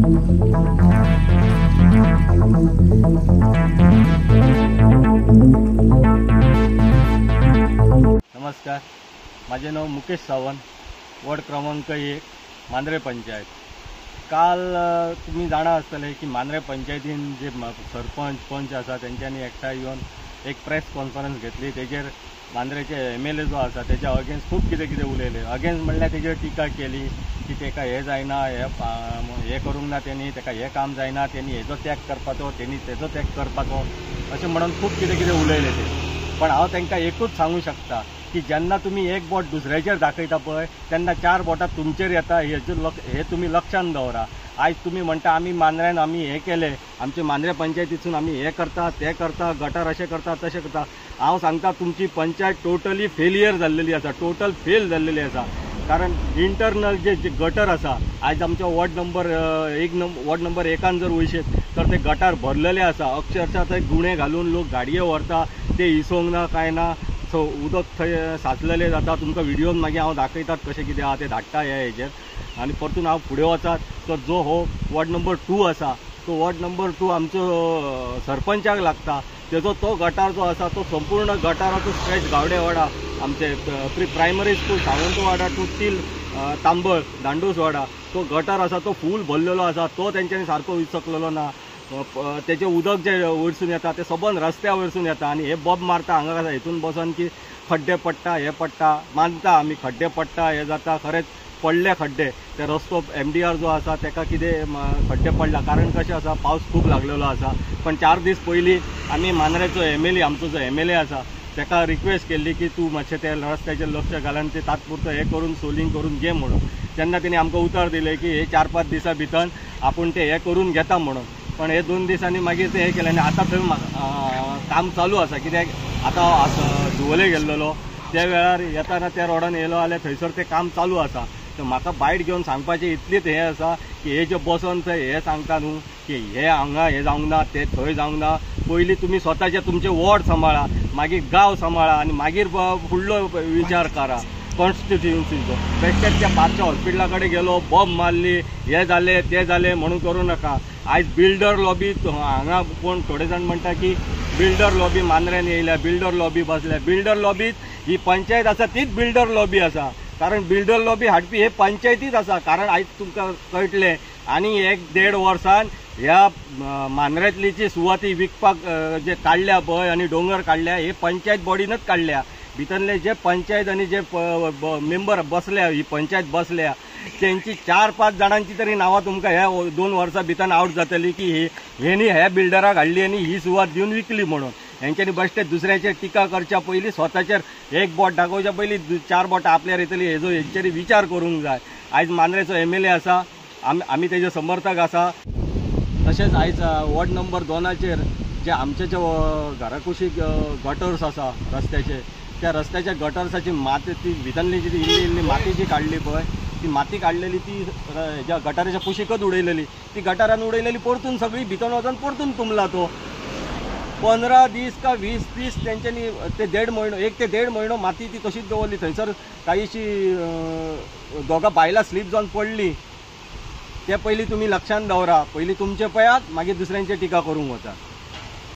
नमस्कार, माझे नाव मुकेश सावंत, वॉर्ड क्रमांक 1, मांद्रे पंचायत। काल तुमी जाणा आसतले की मांद्रे पंचायतीन जे सरपंच पंच आसा तेंच्यांनी एकठांय येवन एक प्रेस कॉन्फरन्स घेतली। तेजेर मांद्रेचे MLA जो आसा तेच्या अगेन्स्ट खूब कितें कितें उलयले। अगेन्स्ट म्हणल्यार तेजेर टिका केली की तेका हें जायना, हें करूंक ना तेणी, तेका हें काम जायना, तेणी हेजो त्याग करपाचो, तेणी तेजो त्याग करपाचो, अशें म्हणून खूब कितें कितें उलयले ते। पण हांव तांकां एकूच सांगूं शकता की जेन्ना तुमी एक बोट दुसऱ्याचेर दाखयता पळय तेन्ना 4 बोटां तुमचेर येता, हे तुमी लक्षांत दवरा। आयज तुमी म्हणटा आमी मांद्र्यान आमी हें केलें, आमचे मांद्रे पंचायतीसून आमी हें करता तें करता, गटर अशें करता तशें करता। हांव सांगता तुमची पंचायत टोटली फेलियर जाल्लेली आसा, टोटल फेल जाल्लेली आसा। कारण इंटरनल जे गटर आसा, आयज आमच्या वॉर्ड नंबर 1 वॉर्ड नंबर 1 जर वयशेत तर ते गटार भरलेले आसा। अक्षरशः थंय गुणे घालून लोक गाडये व्हरता, ते इसोंक ना कांय ना, सो उदक थंय साचलेलें जाता। तुमकां व्हिडियोन मागीर हांव दाखयतात कशें कितें आहा तें धाडटा ह्या हेजेर। आनी परतून हांव फुडें वचात तर जो हो वॉर्ड नंबर 2 आसा तो वॉर्ड नंबर 2 आमचो सरपंचाक लागता। तेजो तो गटार जो आसा तो संपूर्ण गटाराचो स्ट्रेच गावडेवाडा, आमचे pre primary school Sawantwada to till Tambal Dandoswada, तो गटार आसा तो फूल भरलेलो आसा, तो तेंच्यांनी सारको विचकलेलो ना। तेचें उदक जें वयरसून येता तें सबंद रस्त्या वयरसून येता आनी हे बॉब मारता हांगा आसा हेतून बसोन की खड्डे पडटा, हे पडटा, मानता आमी खड्डे पडटा, हे जाता, खरेंच पडले खड्डे। ते रस्तो MDR जो आसा तेका कितें खड्डे पडला, कारण कशें आसा पावस खूब लागलेलो आसा। पण 4 दीस पयलीं आमी मांद्रेचो MLA, आमचो जो MLA आसा तेका रिक्वेस्ट केल्ली की तूं मातशें ते रस्त्याचेर लक्ष घाल आनी ते तात्पुरतो हें करून सोलिंग करून घे म्हणून। तेन्ना तेणी आमकां उतर दिलें की हे 4-5 दिसां भितर आपूण ते हें करून घेता म्हणून। पण हे 2 दिसांनी मागीर ते हें केलें आनी आतां थंय काम चालू आसा। कित्याक आतां धुवले गेल्लेलो त्या वेळार येताना त्या रोडान येयलो जाल्यार थंयसर तें काम चालू आसा। तर म्हाका बायट घेवन सांगपाचें इतलीच हें आसा की हे जे बसोन थंय हें सांगता न्हू की हे हांगा हें जावंक ना, तें थंय जावंक ना, पयलीं तुमी स्वताचे तुमचे वॉर्ड सांबाळा, मागीर गांव सांबाळा आनी मागीर फुडलो विचार करा कॉन्स्टिट्युएन्सीचो। बेश्टेच त्या पारच्या हॉस्पिटला कडेन गेलो, बॉम्ब मारली, हें जालें तें जालें म्हणून करूं नाका। आयज बिल्डर लॉबी हांगा कोण थोडे जाण म्हणटा की बिल्डर लॉबी मांद्र्यान येयल्या, बिल्डर लॉबी बसल्या, बिल्डर लॉबीत ही पंचायत आसा तीच बिल्डर लॉबी आसा। कारण बिल्डर लॉबी हाडपी हे पंचायतीच आसा। कारण आयज तुमकां कळटलें आनी 1-1.5 वर्सान ह्या मांद्र्यांतली जी सुवाती विकपाक जे काडल्या पळय आनी दोंगर काडल्या हे पंचायत बॉडीनच काडल्या। भितरले जे पंचायत आनी जे मेंबर बसल्या, ही पंचायत बसल्या तेंची 4-5 जाणांची तरी नांवां तुमकां ह्या 2 वर्सां भितर आवट जातली की हेणी ह्या बिल्डराक हाडली आनी ही सुवात दिवन विकली म्हणून। हेंच्यांनी बेश्टे दुसऱ्याचेर टिका करच्या पयलीं स्वताचेर एक बोट दाखोवच्या पयलीं 4 बोटां आपल्यार येतली हेजो हेंच्यांनी विचार करूंक जाय। आयज मांद्रेचो MLA आसा, आमी तेजे समर्थक आसा। तशेंच आयज वॉर्ड नंबर 2 जे आमचे जे घरा कुशीक गटर्स आसा रस्त्याचे, त्या रस्त्याच्या गटर्साची माती ती भितरली जी इल्ली इल्ली माती जी काडली पळय ती माती काडलेली ती ज्या गटाराच्या कुशीकच उडयलेली, ती गटारान उडयलेली परतून सगळी भितर वचून परतून तुंबला तो। 15 दीस का 20 दीस तेंच्यांनी ते 1.5 म्हयनो, 1 ते 1.5 म्हयनो माती ती तशीच दवरली। थंयसर कांयशी दोगां बायलां स्लीप जावन पडली, ते पयलीं तुमी लक्षांत दवरा। पयलीं तुमचें पळयात, मागीर दुसऱ्यांचेर टिका करूंक वचात।